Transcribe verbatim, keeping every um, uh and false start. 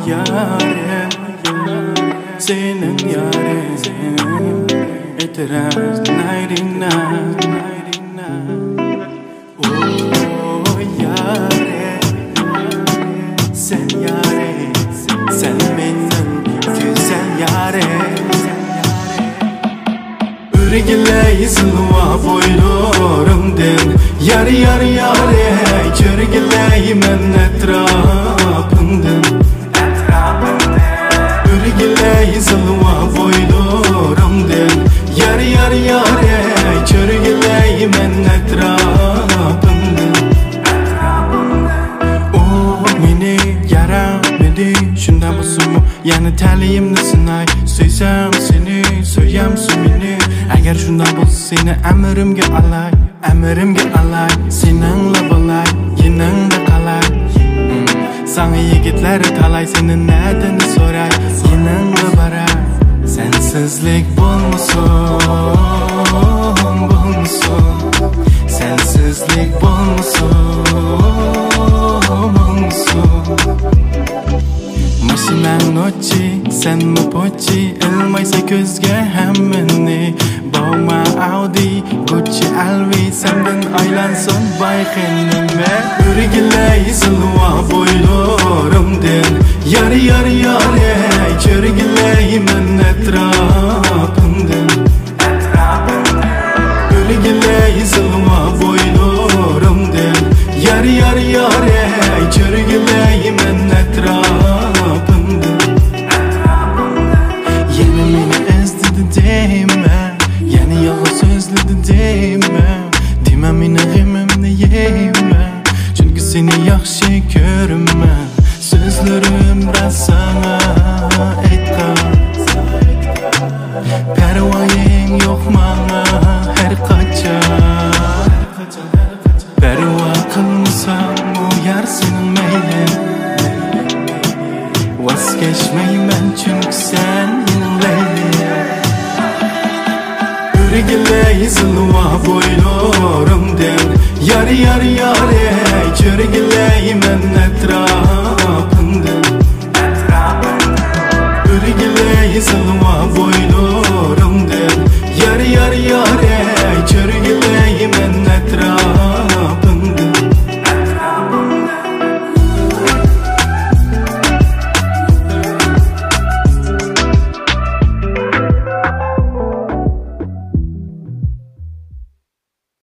يارىم، سېنىڭ يارىڭ، ئېتىراز نايرىنا. ئوي يارىم، سەن يارىم، سەن مېنىڭ گۈزەل يارىم. ئۆرگىلەي زىلۋا بويلىرىڭدىن، يار، يار، يار، ئەي، چۆرگىلەيمەن ئەتراپىڭدىن. ئۆرگىلەي زىلۋا بويلىرىڭدىن، يار، يار، يار، ئەي، چۆرگىلەيمەن ئەتراپىڭدىن. ئۇ مېنى يارىمىدى، شۇنداق بولسىمۇ يەنە تەلىيىمنى سىناي. سۆيسەم سېنى، سۆيەمسەن مېنى؟ ئەگەر شۇنداق بولسا سېنى ئەمرىمگە ئالاي، ئەمرىمگە ئالاي. سېنىڭلا بولاي، يېنىڭدا قالاي. ساڭا يىگىتلەر تالاي، سېنى نەدىن سوراي؟ يېنىڭغا باراي. سەنسىزلىك بولمىسۇن، بولمىسۇن. سەنسىزلىك بولمىسۇن، بولمىسۇن. ماشىناڭ نوچى، سەنمۇ پوچى، ئىلمايسەن كۆزگە ھەممىنى. بوما ئاۋدى، گۇچچى، ئەلۋى، سەندىن ئايلانسۇن باي خېنىمى. ئۆرگىلەي زىلۋا بويلىرىڭدىن، يار، يار، يار، ئەي، چۆرگىلەيمەن ئەتراپىڭدىن. ئۆرگىلەي زىلۋا بويلىرىڭدىن، يار، يار، يار، ئەي، چۆرگىلەيمەن ئەتراپىڭدىن. يەنە مېنى ئىزدىدى دېمە، يەنە يالغان سۆزلىدى دېمە. دېمە مېنىڭ غېمىمنى يېمە، چۈنكى سېنى ياخشى كۆرىمەن. سۆزلىرىم راست ساڭا ئېيتقان، پەرۋايىڭ يوق ماڭا ھەر قاچان. پەرۋا قىلمىسام ئۇ يار سېنىڭ مەيلىڭ، ۋاز كەچمەيمەن چۈنكى سەن مېنىڭ لەيلىم. ئۆرگىلەي زىلۋا بويلىرىڭدىن، يار، يار، يار، ئەي، چۆرگىلەيمەن ئەتراپىڭدىن. ئۆرگىلەي زىلۋا بويلىرىڭدىن، يار، يار، يار، ئەي، چۆرگىلەيمەن